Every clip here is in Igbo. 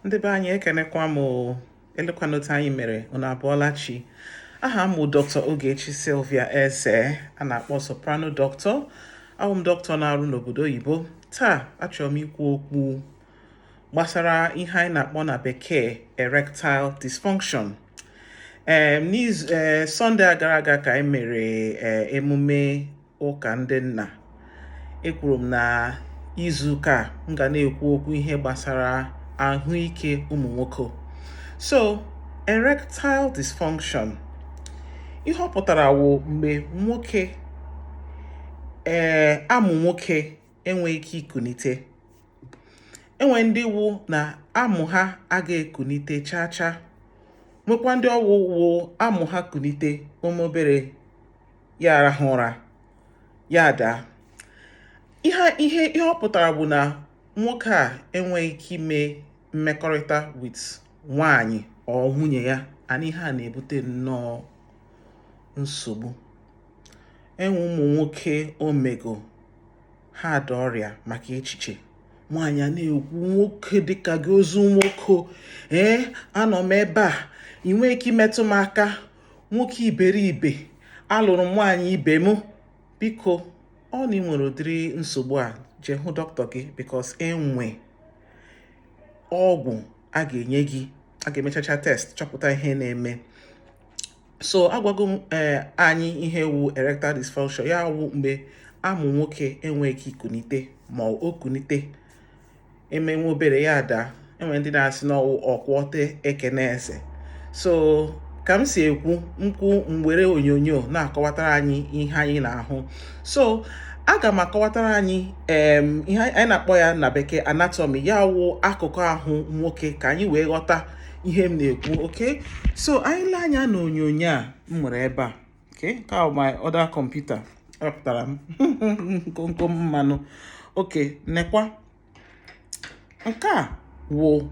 Ndị be anyị, ekenekwa m o. Elekwana otu anyị mere unu abụọla chi. Aha m bụ Dr. Ogechi Sylvia Eze, a na-akpọ Soprano Doctor. Awụ m dọkịta na-arụ n'obodo oyibo. Taa achọrọ m ikwu okwu gbasara ihe anyị na-akpọ na Bekee erectile dysfunction. Ee, n'izu ee Sọnde a gara aga ka anyị mere emume ụka ndị nna. Ekwuru m na izu ụka a m ga na-ekwu okwu ihe gbasara ahụike ụmụ nwoke. So erectile dysfunction, ihe ọ pụtara wụ mgbe nwoke, ee, amụ nwoke enweghị ike ikunite. Enwe ndị wụ na amụ ha aga ekunite chaa chaa, nwekwa ndị ọwụ wụ amụ ha kunite ụmụ obere, ya arahụ ụra, ya daa. Ihe ọ pụtara bụ na nwoke a enweghị ike ime mmekọrịta with nwaanyị ọ nwunye ya, and ihe a na-ebute nnọọ nsogbu. Enwe ụmụ nwoke omego ha ada ọrịa maka echiche. Nwaanyị a na-ekwu, "Nwoke dịka gị, ozu nwoke, ee, anọ m ebe a, ị nwee ike imetụ m aka, nwoke iberibe, alụrụ m nwaanyị ibe m." Biko, ọ na ị nwere ụdịrị nsogbu a, jee hụ dọkịta gị, because enwe ọgwụ a ga-enye gị, a ga-emechacha test chọpụta ihe na-eme. So agwago m ee anyị ihe wu erectile dysfunction. Ya wụ mgbe amụ nwoke enweghị ike ikunite, ma o kunite, emenwe obere, ya daa. Enwere ndị na-asị na ọwụ ọkwụ ekene eze. So ka m si ekwu nkwụ mgbere onyonyo na-akọwatara anyị ihe anyị na-ahụ. So aga m akọwatara anyị ihe anyị na-akpọ ya na Bekee anatomy, ya wụ akụkụ ahụ nwoke, ka anyị wee ghọta ihe m na-ekwu. Okay, so anyị lee anya n'onyonyo a m nwere ebe a. Okay, nke a my other computer ewepụtara m komkom mmanụ. Okay, nekwa nke a wụ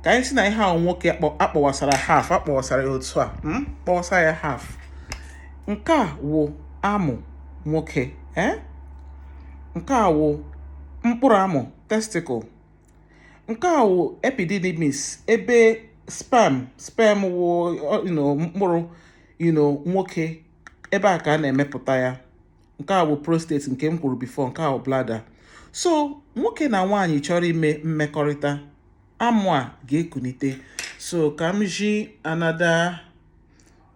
ka anyị si na ihe ahụ nwoke akpọwasara half, akpọwasara ya otu a, kpọwasa ya half. Nke a wụ amụ nwoke, eh? Nke a wụ mkpụrụ amụ, testicle. Nke a wụ epididymis, ebe sperm wụ mkpụrụ nwoke, ebe a ka a na-emepụta ya. Nke a bụ prostate nke m kwuru before. Nke a bụ bladder. So nwoke na nwaanyị chọrọ ime mmekọrịta, amụ a ga-ekunite. So ka m ji another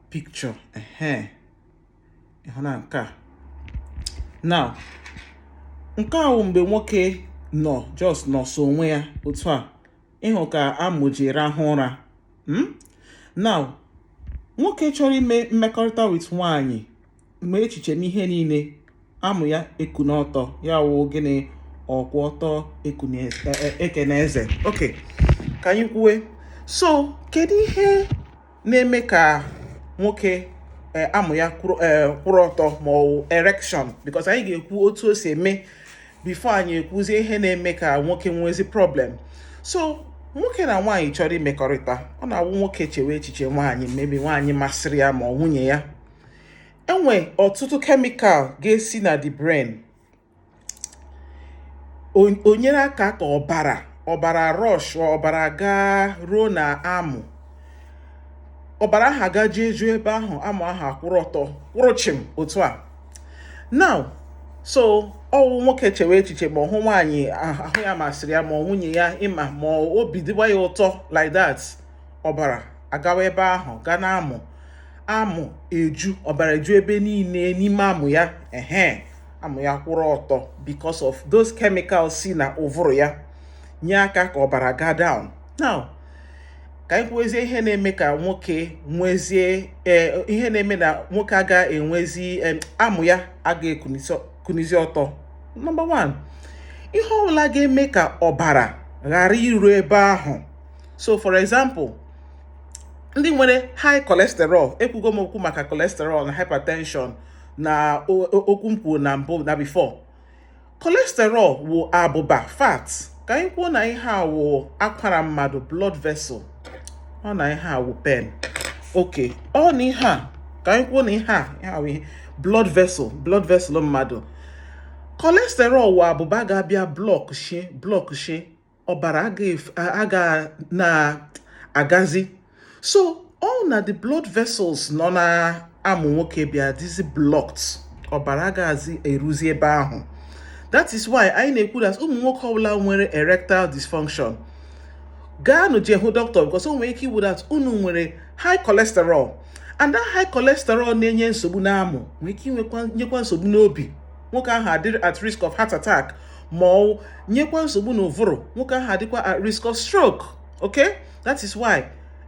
picture. Ehe, ịhụ na nke a now, nke a wụ mgbe nwoke nọ just nọ so onwe ya otu a, ịhụ ka amụ ji rahụ ụra. Now nwoke chọrọ ime mmekọrịta with nwaanyị, mgbe echiche m ihe niile, amụ ya ekune ọtọ. Ya wụ gịnị? Ọkwụ ọtọ ekene eze. Ok, ka anyị kwuwe. So kedu ihe na-eme ka nwoke amụ ya kwụrụ ọtọ, ma ọ wụ erection? Because anyị ga-ekwu otu o si eme before anyị ekwuzie ihe na-eme ka nwoke nwezi problem. So nwoke na nwaanyị chọrọ imekọrịta, ọ na-awụ nwoke chewe echiche nwaanyị, maybe nwaanyị masịrị ya ma ọ nwunye ya, enwe ọtụtụ chemical ga-esi na the brain o nyere aka ka ọbara rush, ọbara gaa ruo na amụ, ọbara ahụ aga jee juo ebe ahụ, amụ ahụ akwụrụ ọtọ, kwụrụ chịm otu a. Now so ọwụ nwoke chewe echiche ma ọ hụ nwaanyị, ahụ ya masịrị ya, ma ọ nwunye ya, ịma ma obi dịwa ya ụtọ like that, ọbara agawa ebe ahụ, gaa na amụ, amụ eju, ọbara eju ebe niile n'ime amụ ya. Ehe, amụ ya kwụrụ ọtọ because of those chemicals si na ụvụrụ ya nye aka ka ọbara gaa down. Now ka anyị kwuwezie ihe na-eme ka nwoke nwezie, ihe na-eme na nwoke aga enwezi amụ ya aga ekunizi ọtọ. Number one, ihe ọbụla ga-eme ka ọbara ghara iru ebe ahụ. So for example, ndị nwere high cholesterol. Ekwugo m okwu maka cholesterol na hypertension na okwu m kwuru na mbụ na before. Cholesterol wụ abụba, fat. Ka anyị kwuo na ihe a wụ akwara mmadụ, blood vessel. Ọ na ihe a wụ pen. Okay, ọ na ihe a, ka anyị kwuo na ihe a wụ ihe blood vessel, blood vessel mmadụ. Cholesterol wụ abụba ga-abịa block shie Ọbara aga na-agazi. So all na the blood vessels nọ na amụ nwoke bịa dịzi blocked, ọbara agaghịzi eruzi ebe ahụ. That is why anyị na-ekwu that ụmụ nwoke ọbụla nwere erectile dysfunction, gaanụ jee hụ doctor, because o nwere ike iwu that unu nwere high cholesterol, and that high cholesterol na-enye nsogbu n'amụ, nwere ike inwekwa nyekwa nsogbu n'obi, nwoke ahụ adịrị at risk of heart attack, ma ọ nyekwa nsogbu n'ụvụrụ, nwoke ahụ adịkwa at risk of stroke. Okay, that is why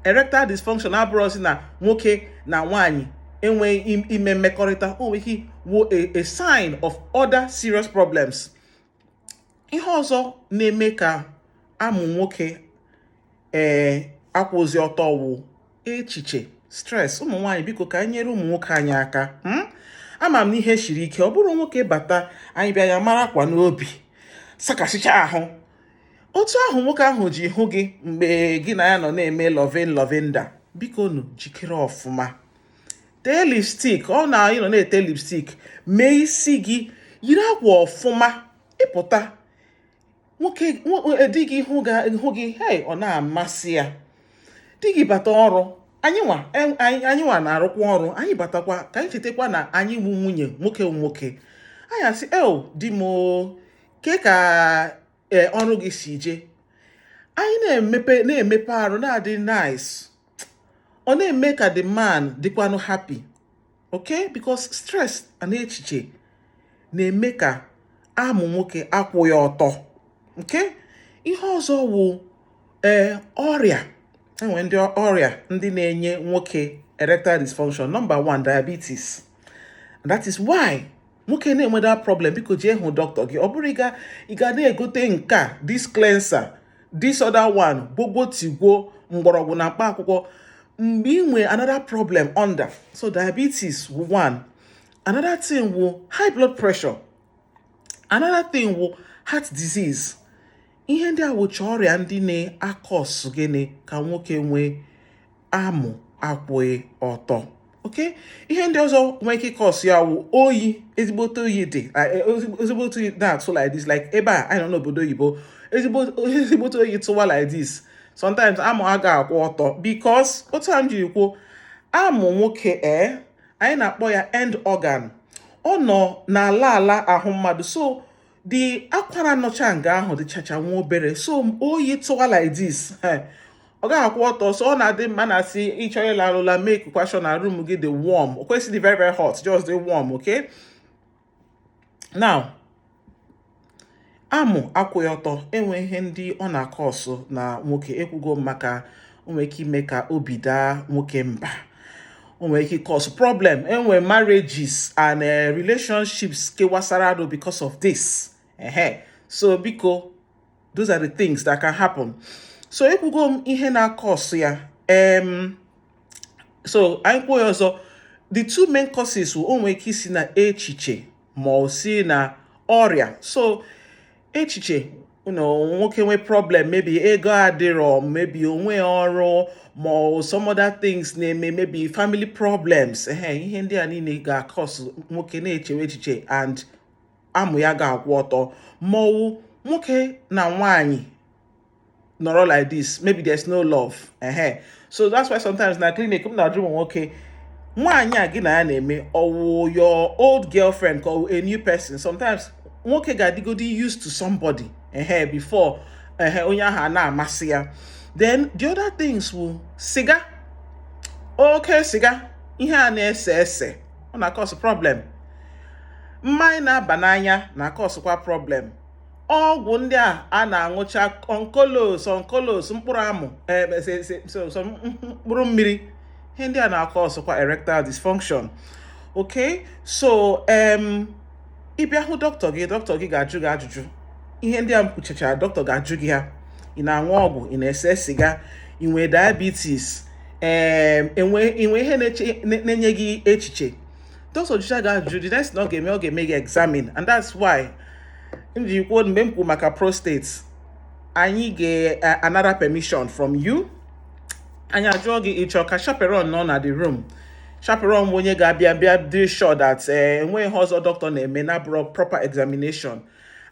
erectile dysfunction abụrụzi na nwoke na nwaanyị enweghị ime mmekọrịta. O nwere ike wụ a sign of other serious problems. Ihe ọzọ na-eme ka amụ nwoke akwụzi ọtọ wụ echiche, stress. Ụmụ nwaanyị, biko, ka anyị nyere ụmụ nwoke anyị aka. Ama m na ihe siri ike. Ọ bụrụ nwoke bata, anyị bịa ya mara akwa n'obi, sakasịcha ahụ. Otu ahụ nwoke ahụ ji hụ gị mgbe gị na ya nọ na-eme lovin lovinda, biko nụ, jikere ọfụma, tee lipstick. Ọ na ị nọ na-ete lipstick, mee isi gị, yiri akwa ọfụma, ịpụta, nwoke di gị hụ gị, hey, ọ na-amasị ya. Di gị bata ọrụ, anyị nwa na-arụkwa ọrụ, anyị batakwa, ka anyị chetakwa na anyị bụ nwunye nwoke. Nwoke anyị asị, "Eo, di m o, ke ka ọrụ gị si je?" Anyị na-emepe na-emepe arụ, na-adị nice, ọ na-eme ka the man dịkwanụ happy, okay? Because stress na echiche na-eme ka amụ nwoke akwụghị ọtọ. Okay, ihe ọzọ wụ ọrịa. Enwere ndị ọrịa ndị na-enye nwoke erectile dysfunction. Number one, diabetes. That is why nwoke na-enwe that problem, biko jee hụ dọkịta gị. Ọ bụrụ ị ga na-egote nke a, this cleanser, this other one, gbogbo tigwo mgbọrọgwụ na mkpa akwụkwọ, mgbe ị nwee another problem under. So diabetes wụ one. Another thing wụ high blood pressure. Another thing wụ heart disease. Ihe ndị a wụcha ọrịa ndị na-acause gịnị? Ka nwoke nwee amụ akwụghị ọtọ. Okay, ihe ndị ọzọ nwee ike ịcause ya wụ oyi. Ezigbote oyi dị, ezigbote oyi na-atụ like this, like ebe a anyị nọ n'obodo oyibo, ezigbo ezigbote oyi tụwa like this, sometimes amụ aga akwụ ọtọ, because otu a m jiri kwuo, amụ nwoke, anyị na-akpọ ya end organ, ọ nọ n'ala ala ahụ mmadụ. So the akwara nọcha nga ahụ dịchacha nwa obere, so oyi tụwa like this, ọ gaghị akwụ ọtọ. So ọ na-adị mma na asị ịchọ ịla alụla, make kwa sure na room gị dị warm. O kwesịrị dị very very hot, just dị warm. Okay, now, amụ akwụghị ọtọ enwe ihe ndị ọ na-acause na nwoke. Ekwugo m maka o nwere ike ime ka obi daa nwoke mba, o nwere ike cause problem, enwe marriages and relationships kewasara arụ because of this. Ehe, so biko, those are the things that can happen. So ekwugo m ihe na-acause ya. So anyị kwuo ya ọzọ, the two main causes wụ, o nwere ike isi na echiche ma ọ si na ọrịa. So echiche, nwoke nwee problem, maybe ego adịrọ, maybe onwe ọrụ, ma ọ some other things na-eme, maybe family problems. Ehe, ihe ndị a niile ga-acause nwoke na-echewe echiche and amụ ya ga-akwụ ọtọ. Ma ọwụ nwoke na nwaanyị nọrọ like this, maybe there's no love. Ehe, so that's why sometimes na clinic m na-ajụ ụmụ nwoke, nwaanyị a gị na ya na-eme, ọwụ your old girlfriend ka ọ wụ a new person? Sometimes nwoke ga-adịgodi used to somebody, ehe, before, ehe, onye ahụ a na-amasị ya. Then the other things wụ siga, oke siga, ihe a na-ese ese, ọ na-acause problem. Mmanya na-aba n'anya na-acausekwa problem. Ọgwụ ndị a a na-aṅụcha, onkolos onkolos, mkpụrụ amụ, so mkpụrụ mmiri, ihe ndị a na-acausekwa erectile dysfunction. Okay, so ịbịa hụ dọkịta gị, dọkịta gị ga-ajụ gị ajụjụ. Ihe ndị a m kwuchachara, dọkịta ga-ajụ gị ha: ị na-aṅụ ọgwụ, ị na-ese siga, ị nwee diabetes, enwe ihe na-enye gị echiche? Dọkịta jụcha gị ajụjụ, the next thing ọ ga-eme gị examine. And that's why m ji kwuo mgbe m kwuru maka prostate, anyị ga-anara permission from you. Anyị ajụọ gị, ịchọ ka chaperone nọ na the room? Chaperone bụ onye ga-abịa bịa dị sure that enweghị ihe ọzọ dọkịta na-eme na-abụrụ proper examination.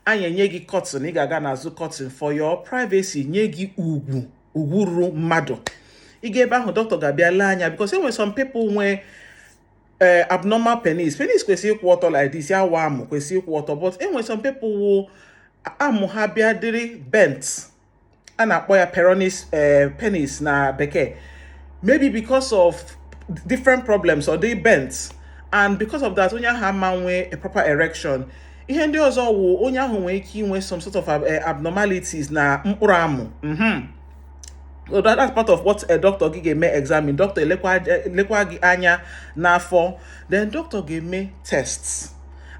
Anyị enye gị curtain, ị ga-aga n'azụ curtain for your privacy, nye gị ugwu, ugwu ruru mmadụ. Ị ga ebe ahụ, dọkịta ga-abịa lee anya, because enwere some people nwee abnormal penis. Penis kwesịrị ịkwụ ọtọ like this, ya wa amụ kwesịrị ịkwụ ọtọ, but enwere some people wụ amụ ha bịa dịrị bent. A na-akpọ ya Peyronie's penis na bekee. Maybe because of different problems or they bent, and because of that, onye ahụ ama nwee a proper erection. Ihe ndị ọzọ wụ onye ahụ nwee ike inwe some sort of abnormalities na mkpụrụ amụ. So that's part of what a doctor gị ga-eme examine. Doctor elekwa gị anya n'afọ, then doctor ga-eme tests.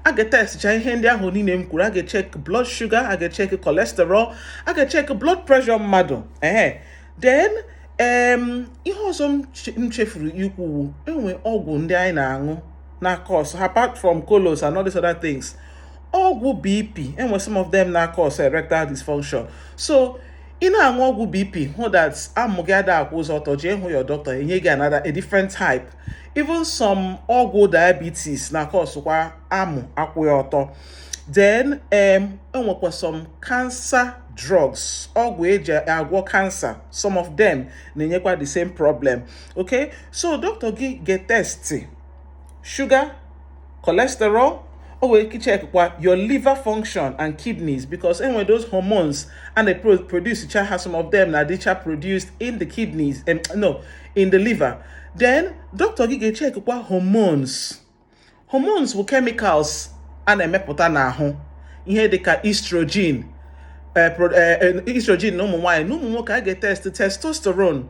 A ga-testcha ihe ndị ahụ niile m kwuru. A ga-check blood sugar, a ga-check cholesterol, a ga-check blood pressure mmadụ. Ehe, then ihe ọzọ m chefuru ikwu, enwe ọgwụ ndị anyị na-aṅụ na cause, apart from colos and all these other things, ọgwụ BP, enwe some of them na cause erectile dysfunction. So ị na-aṅụ ọgwụ BP, hụ that amụ gị ada akwụ ụzọ ọtọ, jee hụ your doctor, enye gị another, a different type. Even some ọgwụ diabetes na cause kwa amụ akwụghị ọtọ. Then enwekwa some cancer drugs, ọgwụ eji agwọ cancer, some of them na-enyekwa the same problem. Okay, so doctor gị ga-test sugar, cholesterol. O nwere ike check kwa your liver function and kidneys, because enwere those hormones and they produce cha ha, some of them na dịcha produced in the kidneys, no, in the liver. Then doctor gị ga-check kwa hormones. Hormones bụ chemicals a na-emepụta n'ahụ, ihe dịka estrogen, estrogen na ụmụ nwaanyị, na ụmụ nwoke a ga-etest testosterone.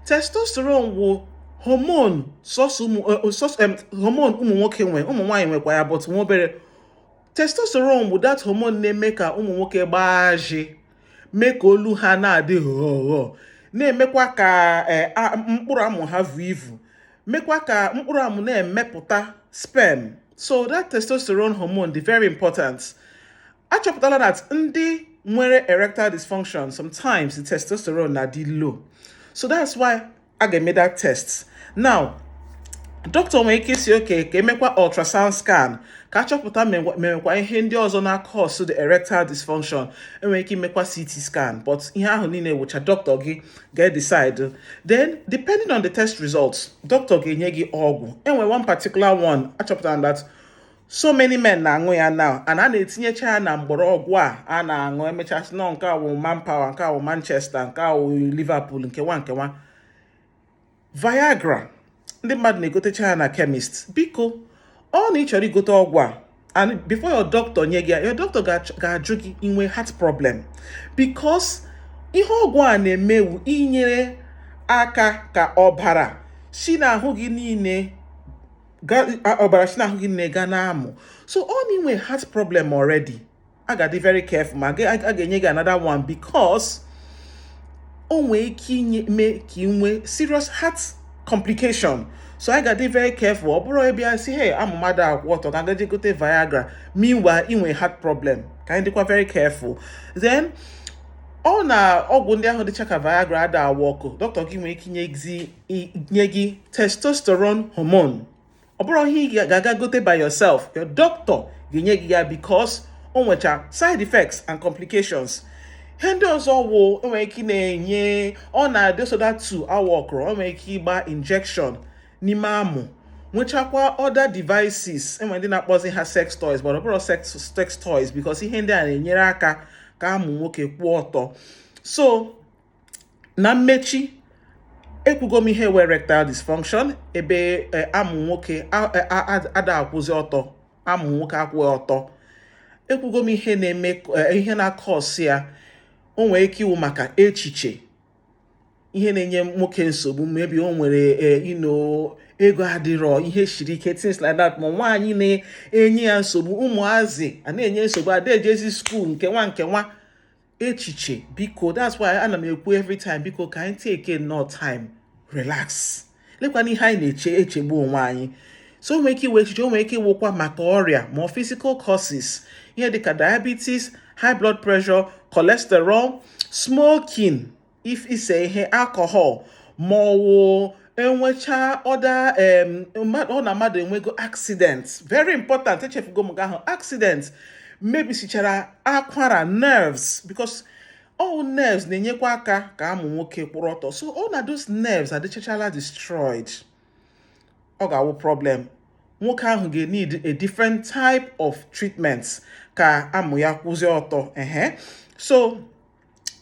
Testosterone wụ hormone sọsọ ụmụ sọsọ hormone ụmụ nwoke nwe. Ụmụ nwaanyị nwekwa ya, but nwa obere. Testosterone bụ that hormone na-eme ka ụmụ nwoke gbaa ajị, mee ka olu ha na-adị ghọghọ, na-emekwa ka mkpụrụ amụ ha vu ivu, mekwa ka mkpụrụ amụ na-emepụta sperm. So that testosterone hormone dị very important. Achọpụtala that ndị nwere erectile dysfunction, sometimes the testosterone na-adị low. So that's why a ga-eme that test. Now, doctor nwere ike isi oke ka emekwa ultrasound scan ka achọpụta mewekwa ihe ndị ọzọ na cause the erectile dysfunction. Enwere ike imekwa CT scan, but ihe ahụ niile wụcha doctor gị ga-decide. Then, depending on the test results, doctor ga-enye gị ọgwụ. Enwere one particular one achọpụtara that so many men na-aṅụ ya now, and a na-etinyecha ya na mgbọrọgwụ a na-aṅụ. Emechasị nọ, nke a wụ Manpower, nke a wụ Manchester, nke a wụ Liverpool, nkewa nkewa. Viagra, ndị mmadụ na-egotecha ya na chemist. Biko, ọ na ị chọrọ igote ọgwụ a, and before your doctor nye gị ya, your doctor ga-ajụ gị inwe heart problem, because ihe ọgwụ a na-emewu inyere aka ka ọbara si n'ahụ gị niile ọbara si n'ahụ gị niile gaa n'amụ. So ọ na inwe heart problem already, a ga-adị very careful ma a ga-enye gị another one, because o nwee ike inye mee ka ị nwee serious heart complication. So I ga-adị very careful. Ọ bụrụ ebe a sị, "Hey, amụ mmadụ akwụ ọtọ, ka gaje gote Viagra," meanwhile inwe heart problem. Ka anyị dịkwa very careful. Then ọ na ọgwụ ndị ahụ dịcha ka Viagra ada awa ọkụ, dọkịta gị nwere ike nye gị testosterone hormone. Ọ bụrụ ihe ị ga-aga gote by yourself, your doctor ga-enye gị ya, because o nwecha side effects and complications. Ihe ndị ọzọ wụ enwere ike na-enye, ọ na-adị so that two awa ọkụrụ, o nwere ike ịgba injection n'ime amụ, nwechakwa other devices. Enwere ndị na-akpọzi ha sex toys, but ọ bụrụ sex toys, because ihe ndị a na-enyere aka ka amụ nwoke kwụọ ọtọ. So na mmechi, ekwugo m ihe wee erectile dysfunction, ebe amụ nwoke ada akwụzi ọtọ, amụ nwoke akwụghị ọtọ. Ekwugo m ihe na-eme, ihe na-acause ya. O nwere ike iwu maka echiche, ihe na-enye nwoke nsogbu, maybe o nwere ino ego adịrọ, ihe siri ike, things like that, ma nwaanyị na-enye ya nsogbu, ụmụazị a na-enye nsogbu, ada ejezi school, nkewa nkewa echiche. Biko, that's why ana m ekwu every time, biko, ka anyị take no time, relax, lekwana ihe anyị na-eche echegbu onwe anyị. So o nwere ike iwe echiche, o nwere ike ịwụkwa maka ọrịa ma ọ physical causes, ihe dịka diabetes, high blood pressure, cholesterol, smoking, if ise ihe, alcohol, ma ọ wụ enwecha ọda ọ na mmadụ enwego accident. Very important, echefugo m nke ahụ, accident. Mebisichara akwara, nerves, because all nerves na-enyekwa aka ka amụ nwoke kwụrụ ọtọ. So ọ na those nerves adịchachala destroyed, ọ ga-awụ problem. Nwoke ahụ ga-need a different type of treatment ka amụ ya kwụzie ọtọ. Ehe, so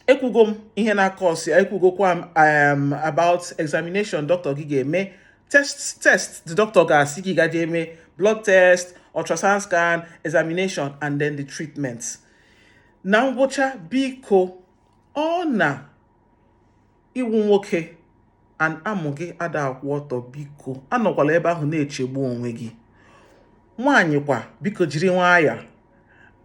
ekwugo m ihe na-acause ya, ekwugokwa m about examination doctor gị ga-eme, test the doctor ga-asị gị gaje eme, blood test, ultrasound scan, examination, and then the treatment. Na ngwụcha, biko, ọ na iwu nwoke and amụ gị ada akwụ ọtọ, biko anọkwala ebe ahụ na-echegbu onwe gị. Nwaanyị kwa, biko jiri nwayọọ.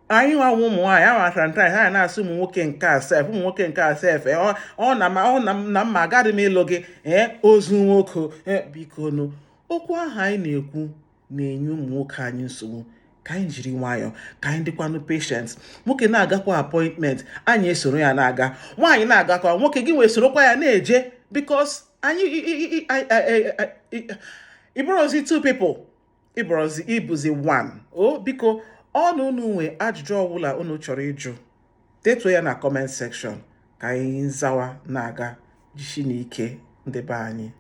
Anyị nwa ụmụ nwaanyị ama sometimes anyị na-asị ụmụ nwoke nke a sef, ụmụ nwoke nke a sef, ọ na ma ọ na na mma agaghị m ịlụ gị, ee, ozu nwoke. Ee, biko nụ, okwu ahụ anyị na-ekwu na-enye ụmụ nwoke anyị nsogbu. Ka anyị jiri nwayọọ, ka anyị dịkwanụ patient. Nwoke na-agakwa appointment, anyị esoro ya na-aga. Nwaanyị na-agakwa, nwoke gị wee sorokwa ya na-eje, because anyị ịbụrụzi two people, ịbụrụzi ịbụzi one. O biko, ọnụ unu nwee ajụjụ ọbụla unu chọrọ ịjụ, detuo ya na comment section ka anyị zawa na-aga. Jishi n'ike, ndị be anyị.